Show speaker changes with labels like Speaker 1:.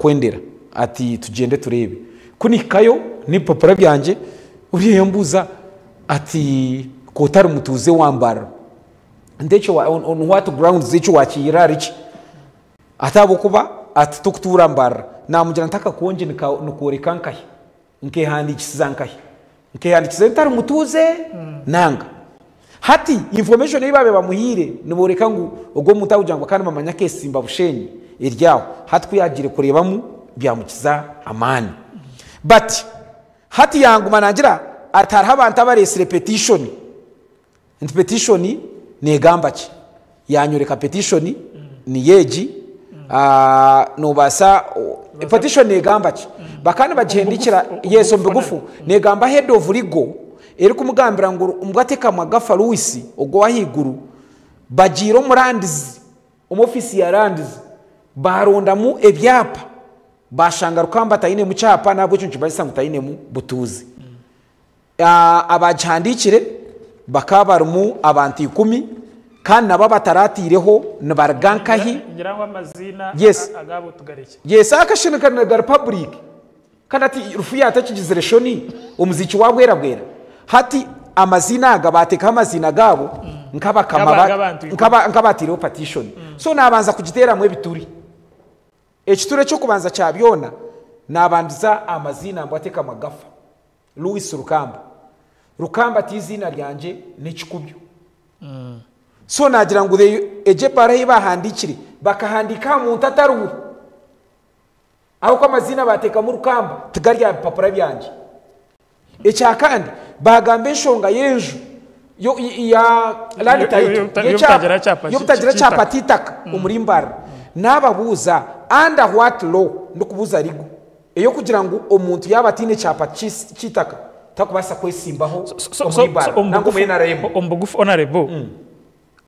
Speaker 1: Nkakwendera ati tugyende tureebe. Ku nihikayo n'ebipapura byangye, oriya yambuuza ati k'otari mutuuze wa Mbarara, nti ekyo on what grounds ekyo wakiihira ahari ki? Ati ahabw'okuba ati tokutuura Mbarara. Namugira nti akakongi nikworeka nkahi? Nkehandiikisiza nkahi? Nkehandiikisiza ntari mutuuze nanga? Hati information ei baabaire bamuhaire nibooreka ngu ogwo omuntu ahabw'okugira ngu bakaba nibamanya akeesimba Bushenyi eri aho, hati ku yaagiire kureebamu byamukiza amaani. But hati yaanguma naagira ati hariho abantu abareetsire petition. Nti petition negamba ki? Yanyoreka petition niyo egi, nobaasa, petition negamba ki? Bakaba nibagihendikira, yes omu bigufu, negamba head of legal erikumugambira ngu Mbwatekamwa Gafa Louis ogwo ow'ahaiguru bagiire omu lands, omu ofiisi ya lands baarondamu ebyapa baashanga Rukamba tainemu kyapa n'ahabw'ekyo nikimanyisa ngu tainemu butuuzi. Abaagihandiikire bakaba barimu abantu ikumi, kandi nabo abataraataireho nibaruga nkahi?
Speaker 2: Ngira ngu amaziina
Speaker 1: Yes.
Speaker 2: agaabo tugarekye.
Speaker 1: Yes, akashushani kari gari public. Kandi hati rufu yaata ekigizire shoni, omuziiki waabwerabwera. Hati amaziina aga baateekaho amaziina gaabo nk'abakama
Speaker 2: Nk'aba-
Speaker 1: ba-
Speaker 2: nk'abantu ikumi.
Speaker 1: nk'aba- nk'abaataireho petition. So naabanza kugiteeramu ebituri. Ekituri eky'okubanza kya byona, naabandiza amaziina ngu ateekamu agafa. Louis Rukamba. Rukamba ti iziina ryangye n'ekikubyo. So naagira ngu egyo ebaruha ei baahandiikire bakahandiika aha muntu atariwe. Ahabw'okuba amaziina baateekamu Rukamba tigari aha bipapura byangye. Ekya kandi baagamba enshonga y'enju ya land title
Speaker 2: Y'obutagira kyapa
Speaker 1: y'obutagira kyapa ky'eitaka omuri Mbarara. Naababuuza under what law ndikubuuza legal Ey'okugira ngu omuntu yaaba ataine kyapa ky'eitaka takubaasa kwesimbaho omuri Ibara nanga omu NRM.
Speaker 2: Omu bugufu Honourable,